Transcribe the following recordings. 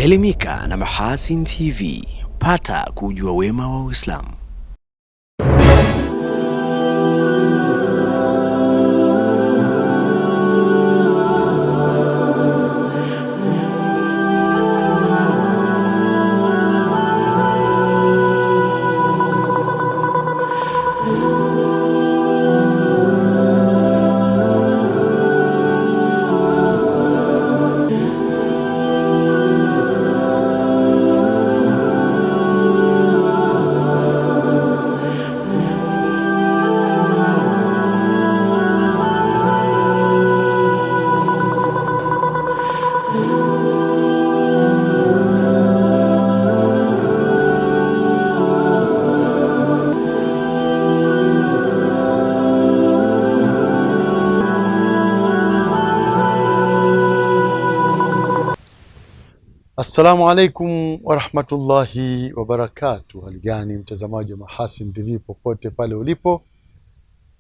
Elimika na Mahasin TV, pata kujua wema wa Uislamu. Assalamu alaikum warahmatullahi wabarakatuh. Hali gani mtazamaji wa Mahasin TV popote pale ulipo,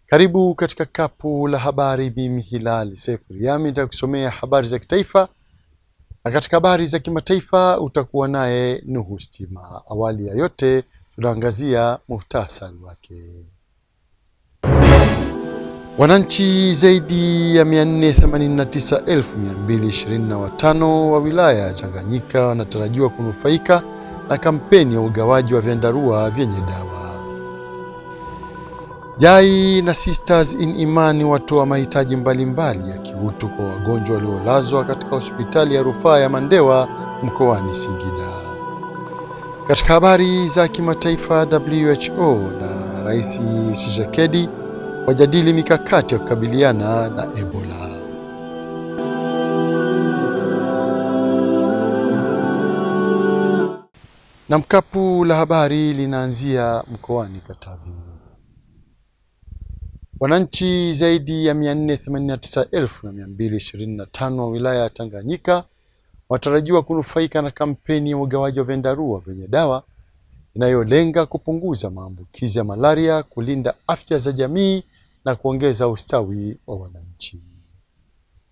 karibu katika kapu la habari. Mimi Hilali Seif Riyami nitakusomea habari za kitaifa, na katika habari za kimataifa utakuwa naye Nuhu Stima. Awali ya yote, tunaangazia muhtasari wake. Wananchi zaidi ya 489,225 wa wilaya ya Tanganyika wanatarajiwa kunufaika na kampeni ya ugawaji wa vyandarua vyenye dawa. Jai na Sisters in Imani watoa mahitaji mbalimbali ya kiutu kwa wagonjwa waliolazwa katika hospitali ya rufaa ya Mandewa mkoani Singida. Katika habari za kimataifa, WHO na Rais Tshisekedi wajadili mikakati ya kukabiliana na Ebola. Na mkapu la habari linaanzia mkoani Katavi. Wananchi zaidi ya 489,225 wa wilaya ya Tanganyika watarajiwa kunufaika na kampeni ya ugawaji wa vyandarua vyenye dawa inayolenga kupunguza maambukizi ya malaria, kulinda afya za jamii na kuongeza ustawi wa wananchi.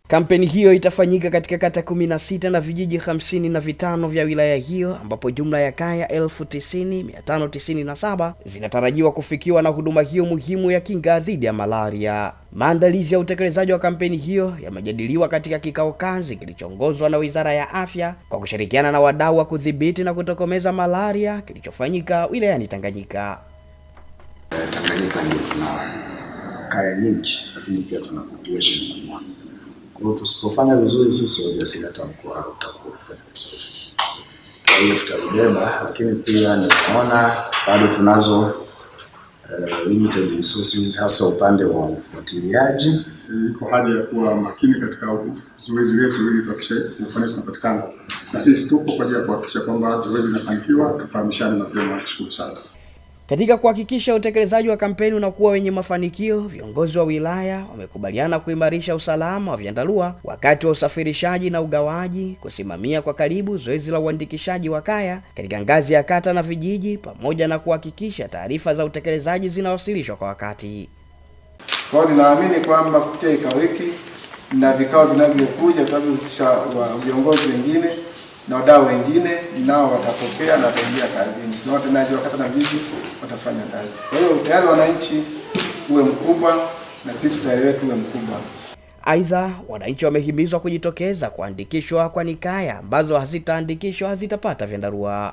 Kampeni hiyo itafanyika katika kata 16 na vijiji 55 vya wilaya hiyo ambapo jumla ya kaya 90,597 zinatarajiwa kufikiwa na huduma hiyo muhimu ya kinga dhidi ya malaria. Maandalizi ya utekelezaji wa kampeni hiyo yamejadiliwa katika kikao kazi kilichoongozwa na Wizara ya Afya kwa kushirikiana na wadau wa kudhibiti na kutokomeza malaria kilichofanyika wilayani Tanganyika. Tanganyika ndio tuna kaya nyingi, lakini pia tuna population kubwa. Kwa hiyo tusipofanya vizuri sisi obviously hata mkoa utakuwa kufanya vizuri. Kwa hiyo tutabeba, lakini pia nimeona bado tunazo limited resources hasa upande wa ufuatiliaji. Iko haja ya kuwa makini katika zoezi letu ili tuhakikishe ufanisi unapatikana, na sisi tupo kwa ajili ya kuhakikisha kwamba zoezi linafanikiwa. Tufahamishane mapema. Shukuru sana. Katika kuhakikisha utekelezaji wa kampeni unakuwa wenye mafanikio, viongozi wa wilaya wamekubaliana kuimarisha usalama wa vyandarua wakati wa usafirishaji na ugawaji, kusimamia kwa karibu zoezi la uandikishaji wa kaya katika ngazi ya kata na vijiji, pamoja na kuhakikisha taarifa za utekelezaji zinawasilishwa kwa wakati. Kwa hiyo ninaamini kwamba kupitia kikao hiki na vikao vinavyokuja tunavyohusisha viongozi wengine na wadau wengine, nao watapokea na wataingia kazini, na watendaji wa kata na vijiji watafanya kazi. Kwa hiyo utayari wa wananchi uwe mkubwa na sisi utayari wetu uwe mkubwa. Aidha, wananchi wamehimizwa kujitokeza kuandikishwa, kwani kaya ambazo hazitaandikishwa hazitapata vyandarua.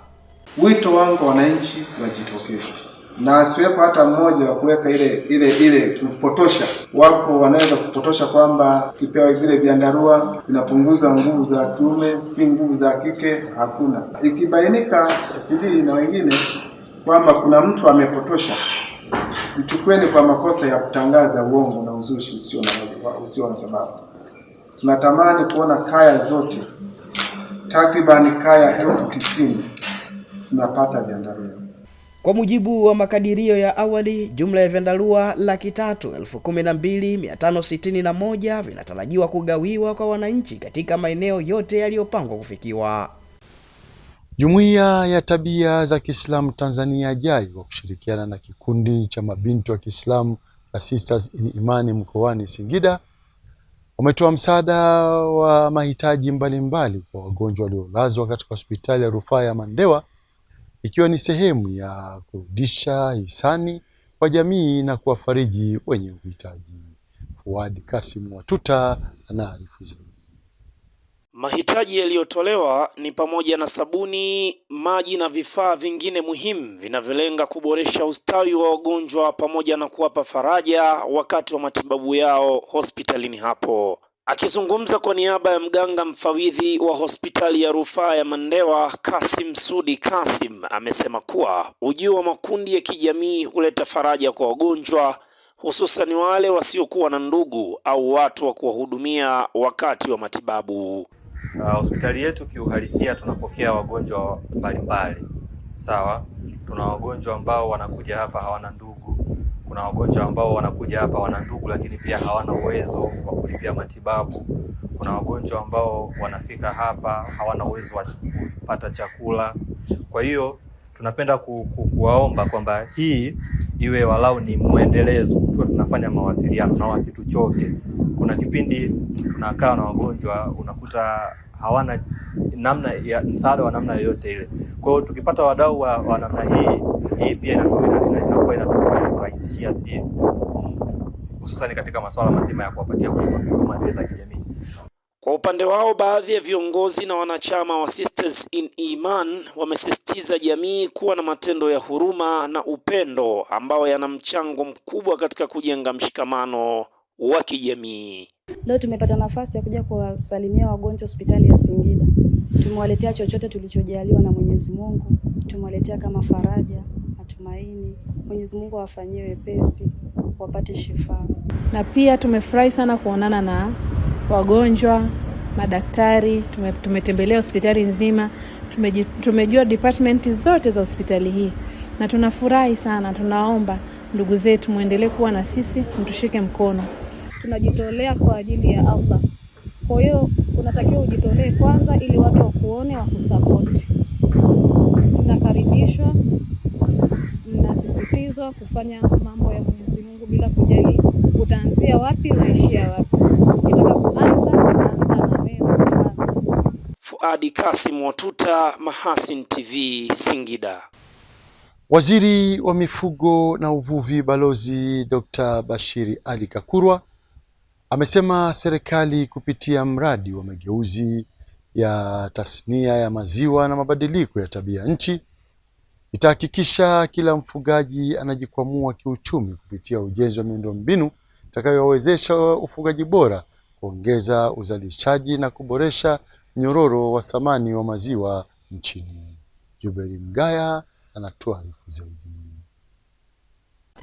Wito wangu kwa wananchi wajitokeze, na asiwepo hata mmoja wa kuweka ile kupotosha. Wapo wanaweza kupotosha kwamba kipewa vile vyandarua vinapunguza nguvu za kiume, si nguvu za kike. Hakuna. Ikibainika CD na wengine kwamba kuna mtu amepotosha, mchukueni kwa makosa ya kutangaza uongo na uzushi usio na sababu. Tunatamani kuona kaya zote takriban kaya 90,000 zinapata vyandarua. Kwa mujibu wa makadirio ya awali, jumla ya vyandarua 312,561 vinatarajiwa kugawiwa kwa wananchi katika maeneo yote yaliyopangwa kufikiwa. Jumuiya ya Tabia za Kiislamu Tanzania JAI kwa kushirikiana na kikundi cha mabinti wa Kiislamu cha Sisters in Imani mkoani Singida wametoa msaada wa mahitaji mbalimbali kwa wagonjwa waliolazwa katika hospitali ya rufaa ya Mandewa, ikiwa ni sehemu ya kurudisha hisani kwa jamii na kuwafariji wenye uhitaji. Fuad Kasim Watuta anaarifu zaidi. Mahitaji yaliyotolewa ni pamoja na sabuni, maji na vifaa vingine muhimu vinavyolenga kuboresha ustawi wa wagonjwa pamoja na kuwapa faraja wakati wa matibabu yao hospitalini hapo. Akizungumza kwa niaba ya mganga mfawidhi wa hospitali ya rufaa ya Mandewa, Kasim Sudi Kasim, amesema kuwa ujio wa makundi ya kijamii huleta faraja kwa wagonjwa, hususan wale wasiokuwa na ndugu au watu wa kuwahudumia wakati wa matibabu. Hospitali yetu kiuhalisia tunapokea wagonjwa mbalimbali. Sawa, tuna wagonjwa ambao wanakuja hapa hawana ndugu, kuna wagonjwa ambao wanakuja hapa wana ndugu lakini pia hawana uwezo wa kulipia matibabu, kuna wagonjwa ambao wanafika hapa hawana uwezo wa kupata chakula. Kwa hiyo tunapenda kuwaomba kwamba hii iwe walau ni mwendelezo, tuwe tunafanya mawasiliano na wasituchoke. Kuna kipindi tunakaa na wagonjwa unakuta hawana namna ya msaada wa namna yoyote ile. Kwa hiyo tukipata wadau wa namna hii pia inakuwa inaturahisishia sisi, hususan katika masuala mazima ya kuwapatia huduma zile za kijamii. Kwa upande wao, baadhi ya viongozi na wanachama wa Sisters in Iman wamesisitiza jamii kuwa na matendo ya huruma na upendo ambao yana mchango mkubwa katika kujenga mshikamano wa kijamii. Leo tumepata nafasi ya kuja kuwasalimia wagonjwa hospitali ya Singida. Tumewaletea chochote tulichojaliwa na Mwenyezi Mungu, tumewaletea kama faraja, matumaini. Mwenyezi Mungu awafanyie wepesi, wapate shifa. Na pia tumefurahi sana kuonana na wagonjwa, madaktari, tumetembelea hospitali nzima, tumejua department zote za hospitali hii na tunafurahi sana. Tunaomba ndugu zetu muendelee kuwa na sisi, mtushike mkono. Tunajitolea kwa ajili ya Allah. Kwa hiyo unatakiwa ujitolee kwanza ili watu wakuone, wakusapoti. Mnakaribishwa, mnasisitizwa kufanya mambo ya Mwenyezi Mungu bila kujali utaanzia wapi unaishia wapi. Ukitaka kuanza, anza na wewe kwanza. Fuadi Kasim Watuta, Mahasin TV, Singida. Waziri wa Mifugo na Uvuvi Balozi Dr. Bashiri Ali Kakurwa amesema serikali kupitia mradi wa mageuzi ya tasnia ya maziwa na mabadiliko ya tabia nchi itahakikisha kila mfugaji anajikwamua kiuchumi kupitia ujenzi wa miundombinu itakayowezesha ufugaji bora, kuongeza uzalishaji na kuboresha mnyororo wa thamani wa maziwa nchini. Juberi Mgaya anatuarifu zaidi.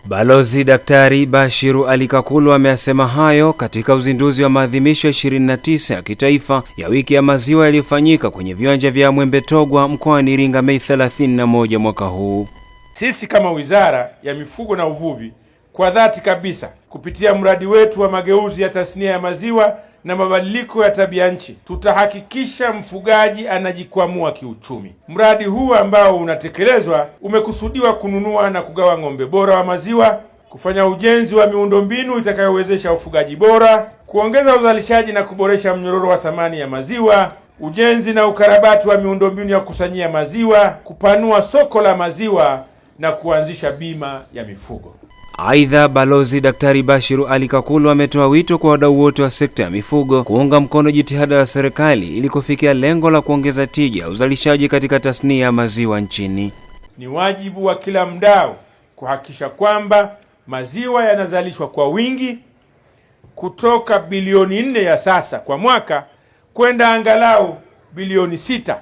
Balozi Daktari Bashiru Ali Kakurwa ameyasema hayo katika uzinduzi wa maadhimisho 29 ya kitaifa ya wiki ya maziwa yaliyofanyika kwenye viwanja vya Mwembe Togwa mkoani Iringa Mei 31 mwaka huu. Sisi kama Wizara ya Mifugo na Uvuvi kwa dhati kabisa kupitia mradi wetu wa mageuzi ya tasnia ya maziwa na mabadiliko ya tabia nchi tutahakikisha mfugaji anajikwamua kiuchumi. Mradi huu ambao unatekelezwa umekusudiwa kununua na kugawa ng'ombe bora wa maziwa, kufanya ujenzi wa miundombinu itakayowezesha ufugaji bora, kuongeza uzalishaji na kuboresha mnyororo wa thamani ya maziwa, ujenzi na ukarabati wa miundombinu ya kukusanyia maziwa, kupanua soko la maziwa na kuanzisha bima ya mifugo. Aidha, Balozi Daktari Bashiru Ali Kakurwa ametoa wito kwa wadau wote wa sekta ya mifugo kuunga mkono jitihada za serikali ili kufikia lengo la kuongeza tija uzalishaji katika tasnia ya maziwa nchini. Ni wajibu wa kila mdau kuhakikisha kwamba maziwa yanazalishwa kwa wingi kutoka bilioni 4 ya sasa kwa mwaka kwenda angalau bilioni 6,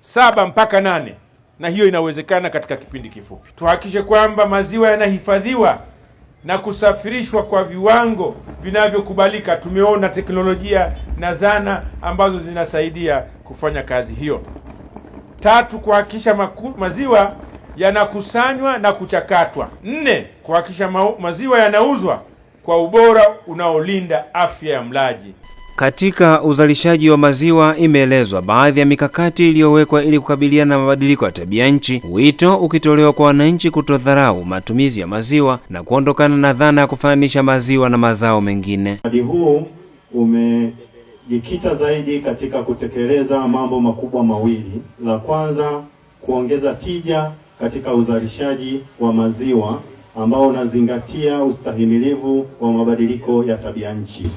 7 mpaka 8, na hiyo inawezekana katika kipindi kifupi. Tuhakikishe kwamba maziwa yanahifadhiwa na kusafirishwa kwa viwango vinavyokubalika. Tumeona teknolojia na zana ambazo zinasaidia kufanya kazi hiyo. 3, kuhakikisha maziwa yanakusanywa na kuchakatwa. 4, kuhakikisha maziwa yanauzwa kwa ubora unaolinda afya ya mlaji. Katika uzalishaji wa maziwa imeelezwa baadhi ya mikakati iliyowekwa ili kukabiliana na mabadiliko ya tabia nchi, wito ukitolewa kwa wananchi kutodharau matumizi ya maziwa na kuondokana na dhana ya kufananisha maziwa na mazao mengine. Mradi huu Umejikita zaidi katika kutekeleza mambo makubwa mawili. La kwanza, kuongeza tija katika uzalishaji wa maziwa ambao unazingatia ustahimilivu wa mabadiliko ya tabia nchi.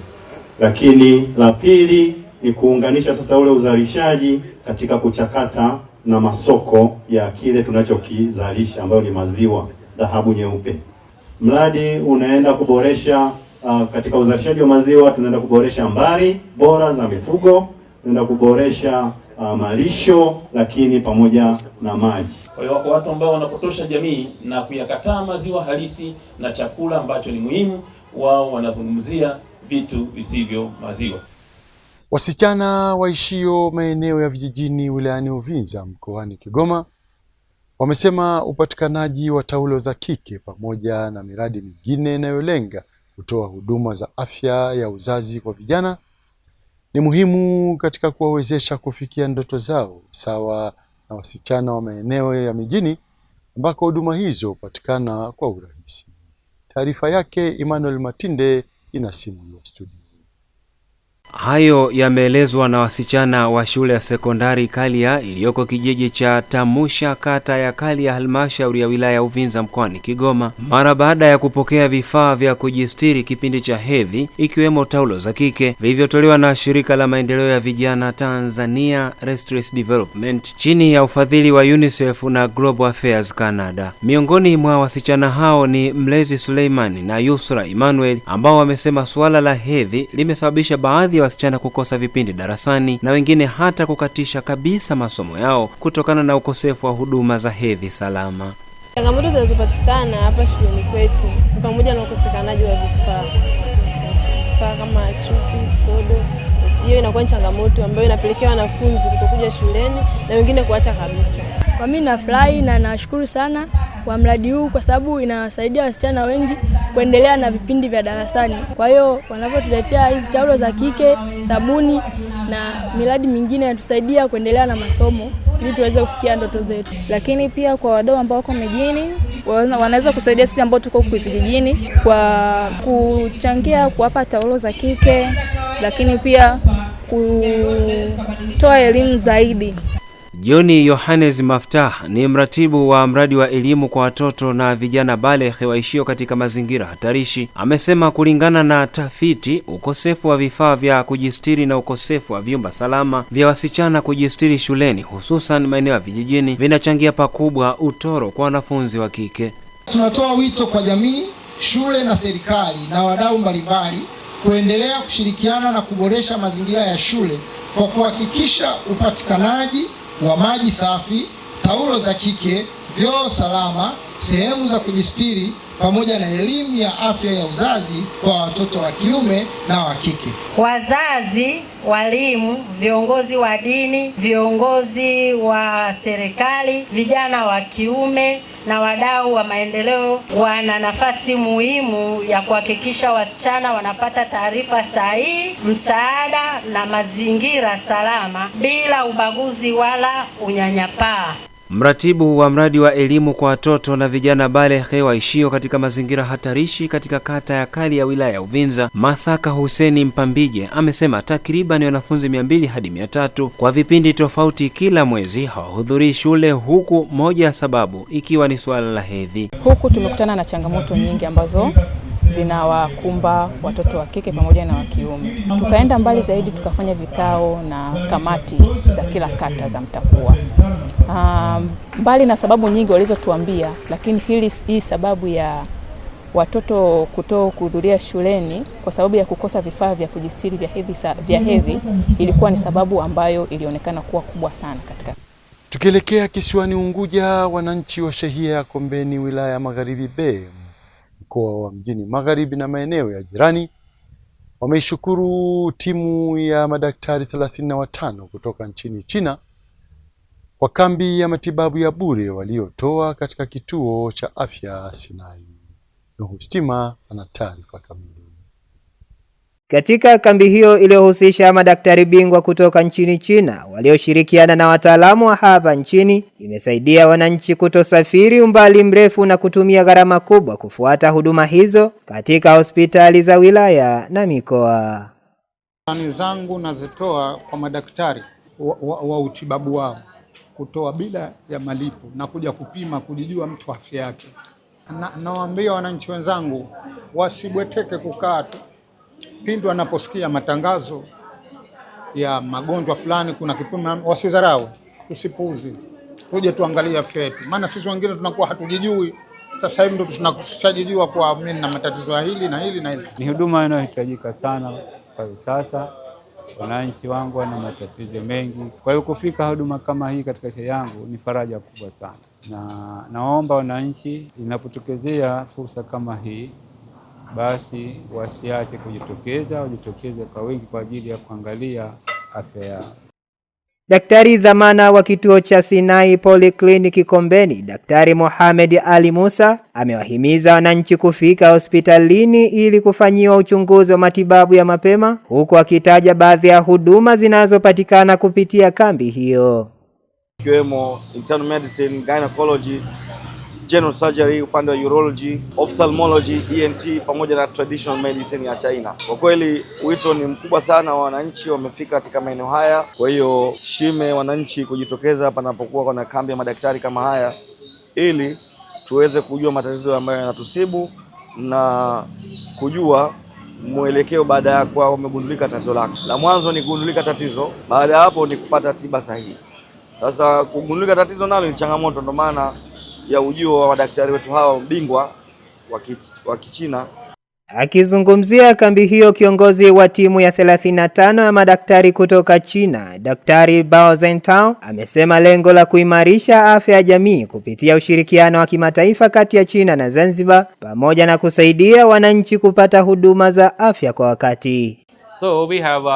Lakini la pili ni kuunganisha sasa ule uzalishaji katika kuchakata na masoko ya kile tunachokizalisha ambayo ni maziwa, dhahabu nyeupe. Mradi unaenda kuboresha katika uzalishaji wa maziwa, tunaenda kuboresha mbari bora za mifugo, tunaenda kuboresha malisho, lakini pamoja na maji. Kwa hiyo wako watu ambao wanapotosha jamii na kuyakataa maziwa halisi na chakula ambacho ni muhimu, wao wanazungumzia vitu visivyo maziwa. Wasichana waishio maeneo ya vijijini wilayani Uvinza mkoani Kigoma wamesema upatikanaji wa taulo za kike pamoja na miradi mingine inayolenga kutoa huduma za afya ya uzazi kwa vijana ni muhimu katika kuwawezesha kufikia ndoto zao sawa na wasichana wa maeneo ya mijini ambako huduma hizo hupatikana kwa urahisi. Taarifa yake Emmanuel Matinde inasimuliwa studio. Hayo yameelezwa na wasichana wa shule ya sekondari Kalia iliyoko kijiji cha Tamusha, kata ya Kalia, halmashauri ya wilaya ya Uvinza mkoani Kigoma, mara baada ya kupokea vifaa vya kujistiri kipindi cha hedhi ikiwemo taulo za kike vilivyotolewa na shirika la maendeleo ya vijana Tanzania Restless Development chini ya ufadhili wa UNICEF na Global Affairs Canada. Miongoni mwa wasichana hao ni Mlezi Suleimani na Yusra Emmanuel ambao wamesema suala la hedhi limesababisha baadhi ya wasichana kukosa vipindi darasani na wengine hata kukatisha kabisa masomo yao kutokana na ukosefu wa huduma za hedhi salama. Changamoto zinazopatikana hapa shuleni kwetu ni pamoja na ukosekanaji wa vifaa kama chupi, sodo. Hiyo inakuwa ni changamoto ambayo inapelekea wanafunzi kutokuja shuleni na wengine kuacha kabisa. Kwa mimi nafurahi na nashukuru sana kwa mradi huu kwa sababu inawasaidia wasichana wengi kuendelea na vipindi vya darasani. Kwa hiyo wanapotuletea hizi taulo za kike, sabuni na miradi mingine inatusaidia kuendelea na masomo ili tuweze kufikia ndoto zetu. Lakini pia kwa wadau ambao wako mijini wanaweza kusaidia sisi ambao tuko vijijini kwa kuchangia kuwapa taulo za kike, lakini pia kutoa elimu zaidi. Joni Yohanes Maftah ni mratibu wa mradi wa elimu kwa watoto na vijana baleghe waishio katika mazingira hatarishi. Amesema kulingana na tafiti, ukosefu wa vifaa vya kujistiri na ukosefu wa vyumba salama vya wasichana kujistiri shuleni hususan maeneo ya vijijini vinachangia pakubwa utoro kwa wanafunzi wa kike. Tunatoa wito kwa jamii, shule na serikali na wadau mbalimbali kuendelea kushirikiana na kuboresha mazingira ya shule kwa kuhakikisha upatikanaji wa maji safi, taulo za kike, vyoo salama, sehemu za kujistiri pamoja na elimu ya afya ya uzazi kwa watoto wa kiume na wa kike. Wazazi, walimu, viongozi wa dini, viongozi wa serikali, vijana wa kiume na wadau wa maendeleo wana nafasi muhimu ya kuhakikisha wasichana wanapata taarifa sahihi, msaada na mazingira salama bila ubaguzi wala unyanyapaa. Mratibu wa mradi wa elimu kwa watoto na vijana baleghe waishio katika mazingira hatarishi katika kata ya Kali ya wilaya ya Uvinza, Masaka Huseni Mpambije, amesema takriban wanafunzi 200 hadi 300 kwa vipindi tofauti kila mwezi hawahudhurii shule, huku moja ya sababu ikiwa ni suala la hedhi. Huku tumekutana na changamoto nyingi ambazo zinawakumba watoto wa kike pamoja na wa kiume. Tukaenda mbali zaidi tukafanya vikao na kamati za kila kata za Mtakuwa. Mbali na sababu nyingi walizotuambia, lakini hii sababu ya watoto kuto kuhudhuria shuleni kwa sababu ya kukosa vifaa vya kujistiri vya hedhi ilikuwa ni sababu ambayo ilionekana kuwa kubwa sana katika. Tukielekea kisiwani Unguja, wananchi wa shehia ya Kombeni wilaya ya Magharibi B mkoa wa Mjini Magharibi na maeneo ya jirani wameishukuru timu ya madaktari 35 kutoka nchini China kwa kambi ya matibabu ya bure waliotoa katika kituo cha afya Sinai. Nuhu Stima ana taarifa kamili. Katika kambi hiyo iliyohusisha madaktari bingwa kutoka nchini China walioshirikiana na wataalamu wa hapa nchini, imesaidia wananchi kutosafiri umbali mrefu na kutumia gharama kubwa kufuata huduma hizo katika hospitali za wilaya na mikoa. Shukrani zangu nazitoa kwa madaktari wa utibabu wao, kutoa bila ya malipo na kuja kupima kujijua mtu afya yake. Nawaambia wananchi wenzangu wasibweteke kukaa tu pindi wanaposikia matangazo ya magonjwa fulani, kuna kipimo, wasidharau, tusipuuze, tuje tuangalie afya yetu, maana sisi wengine tunakuwa hatujijui. Sasa hivi ndio tunashajijua kwa mimi na matatizo ya hili na hili na hili. Ni huduma inayohitajika sana kwa sasa. Wananchi wangu wana matatizo mengi, kwa hiyo kufika huduma kama hii katika shule yangu ni faraja kubwa sana, na naomba wananchi, inapotokezea fursa kama hii, basi wasiache kujitokeza, wajitokeze kwa wingi kwa ajili ya kuangalia afya yao. Daktari dhamana wa kituo cha Sinai Polyclinic Kombeni, Daktari Mohamed Ali Musa amewahimiza wananchi kufika hospitalini ili kufanyiwa uchunguzi wa matibabu ya mapema, huku akitaja baadhi ya huduma zinazopatikana kupitia kambi hiyo, ikiwemo internal medicine, gynecology, general surgery, upande wa urology, ophthalmology, ENT pamoja na traditional medicine ya China. Kwa kweli wito ni mkubwa sana, wananchi wamefika katika maeneo haya. Kwa hiyo shime wananchi kujitokeza panapokuwa kuna kambi ya madaktari kama haya, ili tuweze kujua matatizo ambayo yanatusibu na kujua mwelekeo baada ya kuwa umegundulika tatizo lako. La mwanzo ni kugundulika tatizo, baada ya hapo ni kupata tiba sahihi. Sasa kugundulika tatizo nalo ni changamoto, ndio maana ya ujio wa madaktari wetu hawa bingwa wa Kichina. Akizungumzia kambi hiyo, kiongozi wa timu ya 35 ya madaktari kutoka China, Daktari Bao Zentao, amesema lengo la kuimarisha afya ya jamii kupitia ushirikiano wa kimataifa kati ya China na Zanzibar, pamoja na kusaidia wananchi kupata huduma za afya kwa wakati. So we have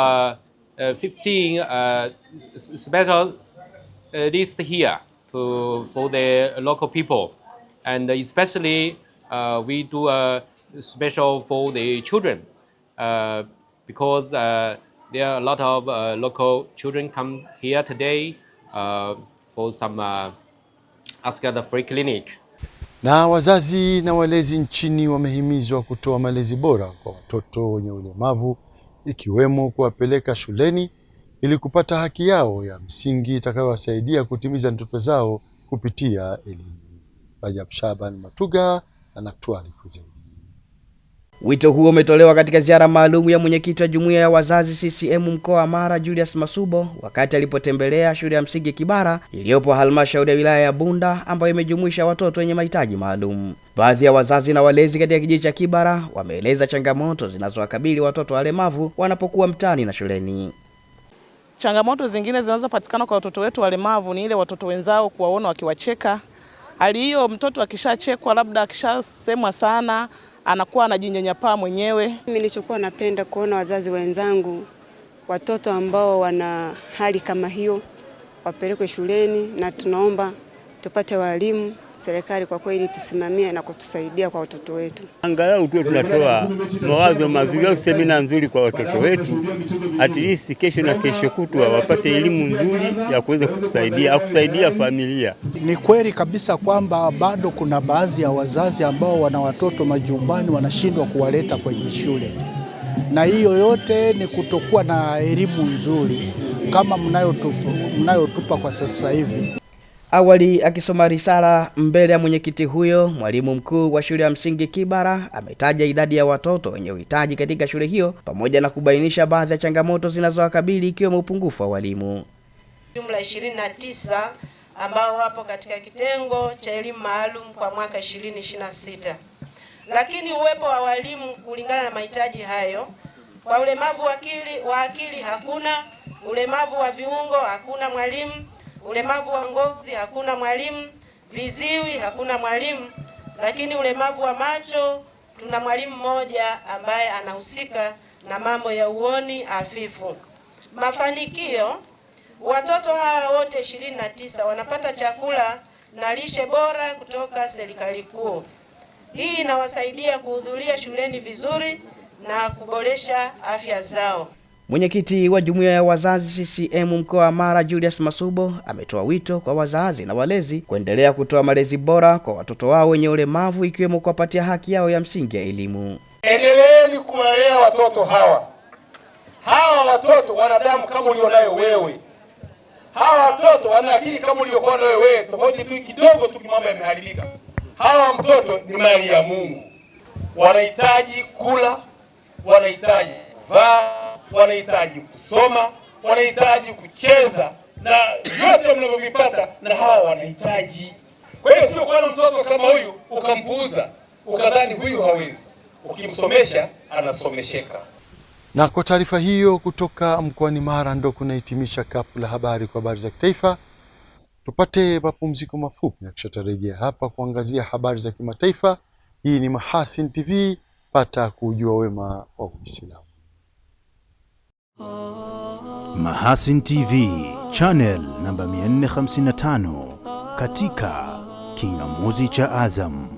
15 special list here for the local people, and especially we do a special for the children because there are a lot of local children come here today for some ask at the free clinic. Na wazazi na walezi nchini wamehimizwa kutoa malezi bora kwa watoto wenye ulemavu, ikiwemo kuwapeleka shuleni ili kupata haki yao ya msingi itakayowasaidia kutimiza ndoto zao kupitia elimu. Rajab Shaban Matuga anatuarifu zaidi. Wito huo umetolewa katika ziara maalum ya mwenyekiti wa jumuiya ya wazazi CCM mkoa wa Mara Julius Masubo wakati alipotembelea shule ya msingi Kibara iliyopo halmashauri ya wilaya ya Bunda ambayo imejumuisha watoto wenye mahitaji maalum. Baadhi ya wazazi na walezi katika kijiji cha Kibara wameeleza changamoto zinazowakabili watoto walemavu wanapokuwa mtaani na shuleni. Changamoto zingine zinazopatikana kwa watoto wetu walemavu ni ile watoto wenzao kuwaona wakiwacheka. Hali hiyo mtoto akishachekwa, labda akishasemwa sana, anakuwa anajinyanyapaa mwenyewe. Mimi nilichokuwa napenda kuona wazazi wenzangu, watoto ambao wana hali kama hiyo wapelekwe shuleni, na tunaomba tupate walimu, serikali kwa kweli tusimamie na kutusaidia kwa watoto wetu. Angalau tuwe tunatoa mawazo mazuri au semina nzuri kwa watoto wetu, at least kesho na kesho kutwa wapate elimu nzuri ya kuweza kutusaidia au kusaidia familia. Ni kweli kabisa kwamba bado kuna baadhi ya wazazi ambao wana watoto majumbani wanashindwa kuwaleta kwenye shule, na hiyo yote ni kutokuwa na elimu nzuri kama mnayotupa kwa sasa hivi. Awali akisoma risala mbele ya mwenyekiti huyo, mwalimu mkuu wa shule ya msingi Kibara ametaja idadi ya watoto wenye uhitaji katika shule hiyo pamoja na kubainisha baadhi ya changamoto zinazowakabili ikiwemo upungufu wa walimu. Jumla 29 ambao wapo katika kitengo cha elimu maalum kwa mwaka 2026. Lakini uwepo wa walimu kulingana na mahitaji hayo, kwa ulemavu wa akili hakuna, ulemavu wa viungo hakuna mwalimu, ulemavu wa ngozi hakuna mwalimu, viziwi hakuna mwalimu, lakini ulemavu wa macho tuna mwalimu mmoja ambaye anahusika na mambo ya uoni hafifu. Mafanikio, watoto hawa wote 29 wanapata chakula na lishe bora kutoka serikali kuu. Hii inawasaidia kuhudhuria shuleni vizuri na kuboresha afya zao. Mwenyekiti wa jumuiya ya wazazi CCM mkoa wa Mara Julius Masubo ametoa wito kwa wazazi na walezi kuendelea kutoa malezi bora kwa watoto wao wenye ulemavu ikiwemo kuwapatia haki yao ya msingi ya elimu. Endeleeni kuwalea watoto hawa. Hawa watoto wana damu kama ulionayo wewe, hawa watoto wana akili kama uliokuwa nayo wewe, tofauti tu kidogo tu mambo yameharibika. Hawa mtoto ni mali ya Mungu, wanahitaji kula, wanahitaji kuvaa, wanahitaji kusoma, wanahitaji kucheza na vyote mnavyovipata na hawa wanahitaji. Kwa hiyo sio kuwa na mtoto kama huyu ukampuuza ukadhani huyu hawezi. Ukimsomesha anasomesheka. Na kwa taarifa hiyo kutoka mkoani Mara ndo kunahitimisha kapu la habari kwa habari za kitaifa. Tupate mapumziko mafupi na kisha tarejea hapa kuangazia habari za kimataifa. Hii ni Mahasin TV, pata kujua wema wa Uislamu. Mahasin TV channel namba 455 katika kingamuzi cha Azam.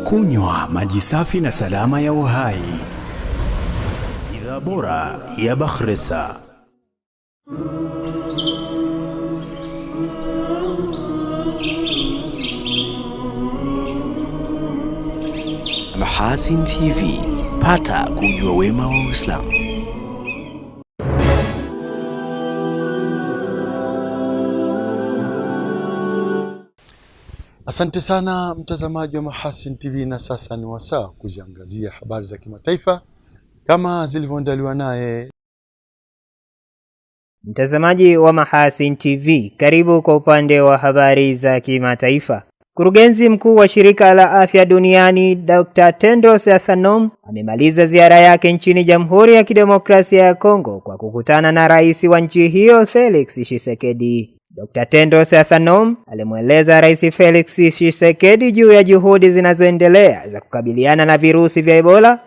Kunywa maji safi na salama ya Uhai, bidhaa bora ya Bakhresa. Mahasin TV, pata kujua wema wa Uislamu. Asante sana mtazamaji wa Mahasin TV, na sasa ni wasaa kuziangazia habari za kimataifa kama zilivyoandaliwa naye Mtazamaji wa Mahasin TV, karibu kwa upande wa habari za kimataifa. Mkurugenzi mkuu wa shirika la afya duniani Dr. Tedros Adhanom amemaliza ziara yake nchini Jamhuri ya Kidemokrasia ya Kongo kwa kukutana na rais wa nchi hiyo Felix Tshisekedi. Dr. Tedros Adhanom alimweleza Rais Felix Tshisekedi juu ya juhudi zinazoendelea za kukabiliana na virusi vya Ebola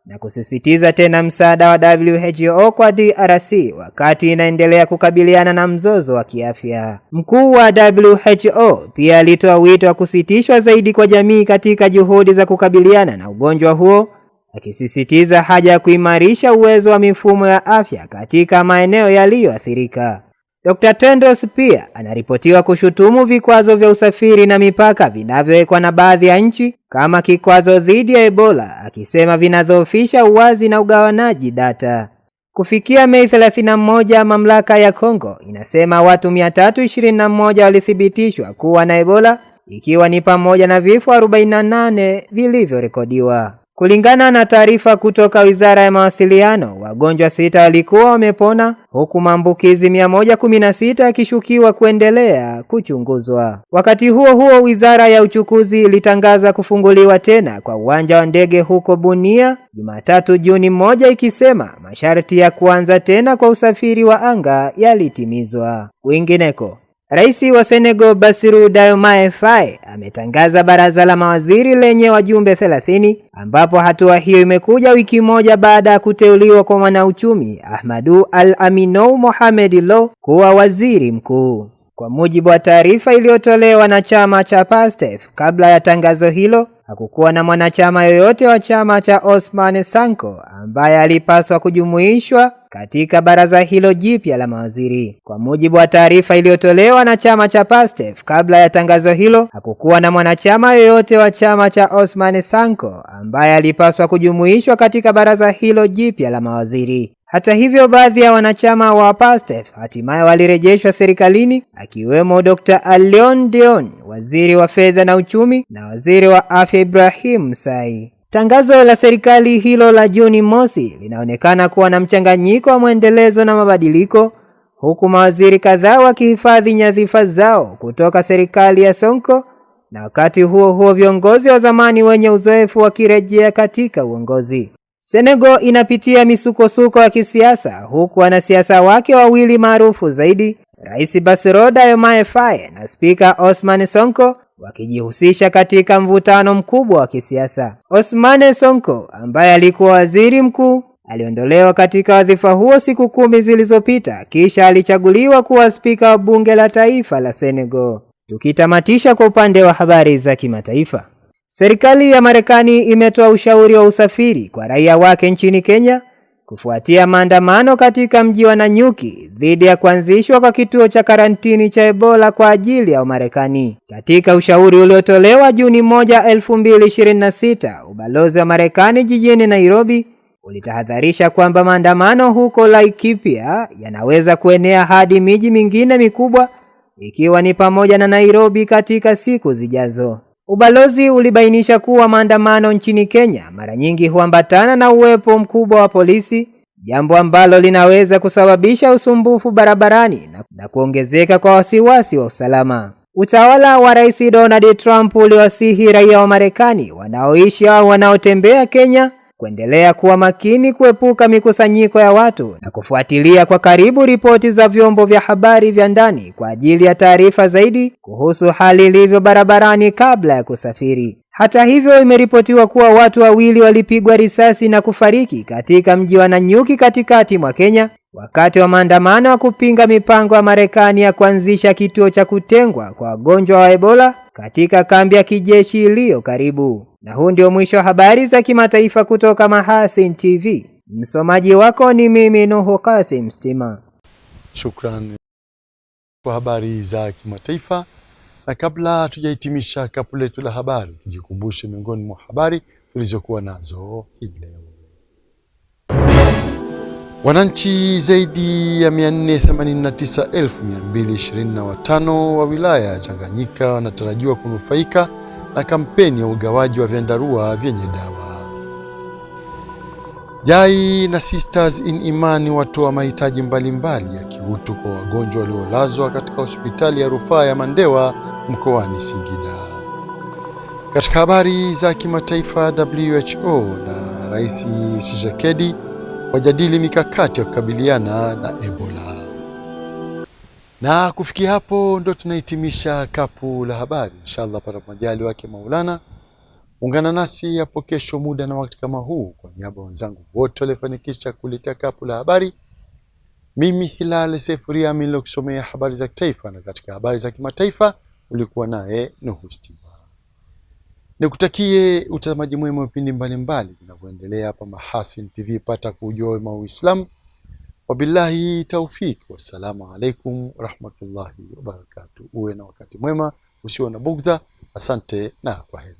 na kusisitiza tena msaada wa WHO kwa DRC wakati inaendelea kukabiliana na mzozo wa kiafya. Mkuu wa WHO pia alitoa wito wa kusitishwa zaidi kwa jamii katika juhudi za kukabiliana na ugonjwa huo, akisisitiza haja ya kuimarisha uwezo wa mifumo ya afya katika maeneo yaliyoathirika. Dr. Tedros pia anaripotiwa kushutumu vikwazo vya usafiri na mipaka vinavyowekwa na baadhi ya nchi kama kikwazo dhidi ya Ebola, akisema vinadhoofisha uwazi na ugawanaji data. Kufikia Mei 31, mamlaka ya Kongo inasema watu 321 walithibitishwa kuwa na Ebola, ikiwa ni pamoja na vifo 48 vilivyorekodiwa. Kulingana na taarifa kutoka Wizara ya Mawasiliano, wagonjwa 6 walikuwa wamepona huku maambukizi 116 yakishukiwa kuendelea kuchunguzwa. Wakati huo huo, Wizara ya Uchukuzi ilitangaza kufunguliwa tena kwa uwanja wa ndege huko Bunia Jumatatu Juni 1, ikisema masharti ya kuanza tena kwa usafiri wa anga yalitimizwa. Kwingineko, Rais wa Senegal Bassirou Diomaye Faye ametangaza baraza la mawaziri lenye wajumbe 30, ambapo hatua hiyo imekuja wiki moja baada ya kuteuliwa kwa mwanauchumi Ahmadou Al-Aminou Mohamed Lo kuwa waziri mkuu. Kwa mujibu wa taarifa iliyotolewa na chama cha PASTEF, kabla ya tangazo hilo hakukuwa na mwanachama yoyote wa chama cha Ousmane Sonko ambaye alipaswa kujumuishwa katika baraza hilo jipya la mawaziri. Kwa mujibu wa taarifa iliyotolewa na chama cha PASTEF, kabla ya tangazo hilo hakukuwa na mwanachama yoyote wa chama cha Ousmane Sonko ambaye alipaswa kujumuishwa katika baraza hilo jipya la mawaziri. Hata hivyo, baadhi ya wanachama wa PASTEF hatimaye walirejeshwa serikalini, akiwemo Dr. Alioune Dione, waziri wa fedha na uchumi, na waziri wa afya Ibrahim Sai. Tangazo la serikali hilo la Juni mosi linaonekana kuwa na mchanganyiko wa mwendelezo na mabadiliko, huku mawaziri kadhaa wakihifadhi nyadhifa zao kutoka serikali ya Sonko na wakati huo huo viongozi wa zamani wenye uzoefu wakirejea katika uongozi. Senegal inapitia misukosuko ya kisiasa huku wanasiasa wake wawili maarufu zaidi, Rais Bassirou Diomaye Faye na Spika Ousmane Sonko, wakijihusisha katika mvutano mkubwa wa kisiasa. Ousmane Sonko, ambaye alikuwa waziri mkuu, aliondolewa katika wadhifa huo siku 10 zilizopita, kisha alichaguliwa kuwa spika wa bunge la taifa la Senegal. Tukitamatisha kwa upande wa habari za kimataifa, serikali ya Marekani imetoa ushauri wa usafiri kwa raia wake nchini Kenya kufuatia maandamano katika mji wa Nanyuki dhidi ya kuanzishwa kwa kituo cha karantini cha Ebola kwa ajili ya Wamarekani. Katika ushauri uliotolewa Juni 1, 2026, ubalozi wa Marekani jijini Nairobi ulitahadharisha kwamba maandamano huko Laikipia yanaweza kuenea hadi miji mingine mikubwa ikiwa ni pamoja na Nairobi katika siku zijazo. Ubalozi ulibainisha kuwa maandamano nchini Kenya mara nyingi huambatana na uwepo mkubwa wa polisi, jambo ambalo linaweza kusababisha usumbufu barabarani na kuongezeka kwa wasiwasi wa usalama. Utawala wa Rais Donald Trump uliwasihi raia wa Marekani wanaoishi au wanaotembea Kenya kuendelea kuwa makini, kuepuka mikusanyiko ya watu na kufuatilia kwa karibu ripoti za vyombo vya habari vya ndani kwa ajili ya taarifa zaidi kuhusu hali ilivyo barabarani kabla ya kusafiri. Hata hivyo, imeripotiwa kuwa watu wawili walipigwa risasi na kufariki katika mji wa Nanyuki katikati mwa Kenya wakati wa maandamano ya kupinga mipango ya Marekani ya kuanzisha kituo cha kutengwa kwa wagonjwa wa Ebola katika kambi ya kijeshi iliyo karibu. Na huu ndio mwisho wa habari za kimataifa kutoka Mahasin TV. Msomaji wako ni mimi Nuhu Kasim Stima. Shukran kwa habari za kimataifa. Na kabla tujahitimisha kapu letu la habari, tujikumbushe miongoni mwa habari tulizokuwa nazo hii leo. Wananchi zaidi ya 489,225 wa wilaya ya Tanganyika wanatarajiwa kunufaika na kampeni ya ugawaji wa vyandarua vyenye dawa. Jai na Sisters in Imani watoa mahitaji mbalimbali ya kiutu kwa wagonjwa waliolazwa katika hospitali ya rufaa ya Mandewa mkoani Singida. Katika habari za kimataifa, WHO na Rais Tshisekedi wajadili mikakati ya kukabiliana na Ebola. Na kufikia hapo ndo tunahitimisha kapu la habari. Inshallah pata majali wake Maulana. Ungana nasi hapo kesho muda na wakati kama huu. Kwa niaba wenzangu wote waliofanikisha kuletea kapu la habari, mimi Hilal Sefuria niliyokusomea habari za kitaifa, na katika habari za kimataifa ulikuwa naye Nuhu Stima. Nikutakie utazamaji mwema wa vipindi mbalimbali vinavyoendelea hapa Mahasin TV. Pata kujua wema Uislamu. Wabillahi taufik, wassalamu alaikum warahmatullahi wabarakatuh. Uwe na wakati mwema usio na bugdha. Asante na kwaheri.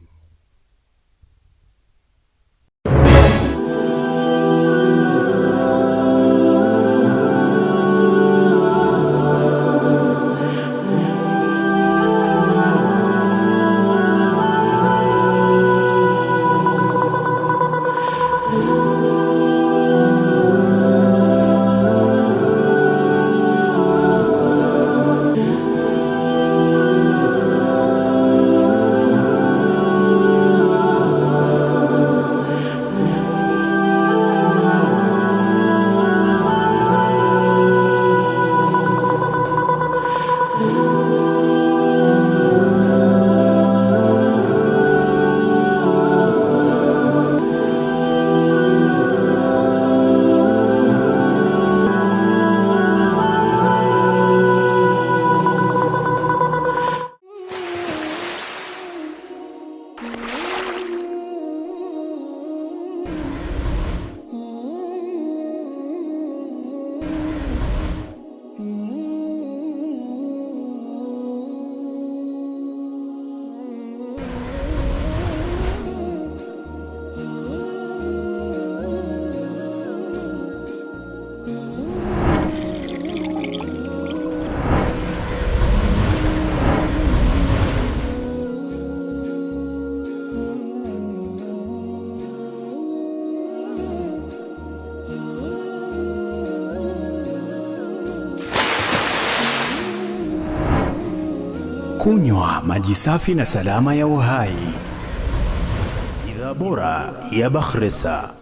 Kunywa maji safi na salama ya Uhai, bidhaa bora ya Bakhresa.